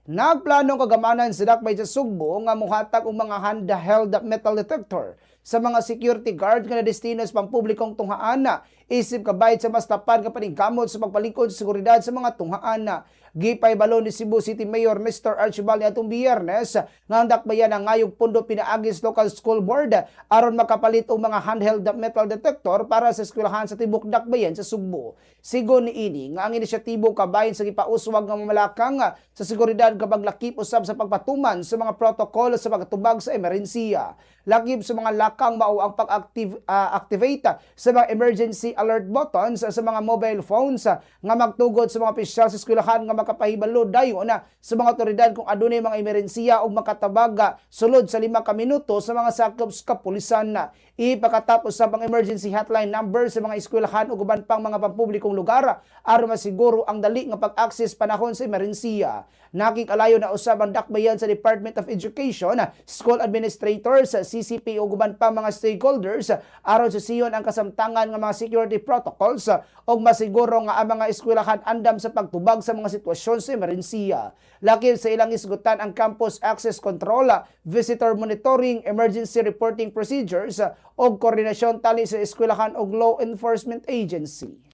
Nagplano ang kagamanan sa Dakbay sa Sugbo nga muhatag og mga handheld metal detector sa mga security guard nga nadestino sa pampublikong tunghaan, isip kabayad sa mas lapad nga paningkamot sa pagpalikod sa seguridad sa mga tunghaan. Gipahibalo ni Cebu City Mayor Mr. Archibald atong Biyernes nga ang dakbayan nangayog pundo pinaagi sa local school board aron makapalit og mga handheld metal detector para sa eskwelahan sa tibok dakbayan sa Sugbo. Sigon niini nga ang inisyatibo kabahin sa gipauswag nga mamalakang sa seguridad kapag lakip usab sa pagpatuman sa mga protocol sa pagtubag sa emerhensiya. Lakip sa mga lakang mao ang pag-active activate sa mga emergency alert buttons sa mga mobile phones nga magtugot sa mga opisyal sa eskwelahan nga makapahibalo dayon na sa mga otoridad kung adunay mga emerhensiya o makatabag sulod sa 5 ka minuto sa mga sakop sa kapulisan. Ipakatapos sa ang emergency hotline number sa mga eskwelahan ug uban pang mga pampublikong lugar aron masiguro ang dali nga pag-access panahon sa emerhensiya. Nakig-alayo na usab ang dakbayan sa Department of Education, school administrators, CCP ug uban pang mga stakeholders aron susiyon ang kasamtangan nga mga security protocols ug masiguro nga ang mga eskwelahan andam sa pagtubag sa mga sitwasyon sa emerhensiya. Lakip sa ilang isgutan ang campus access control, visitor monitoring, emergency reporting procedures ug koordinasyon tali sa eskwelahan ug law enforcement agency.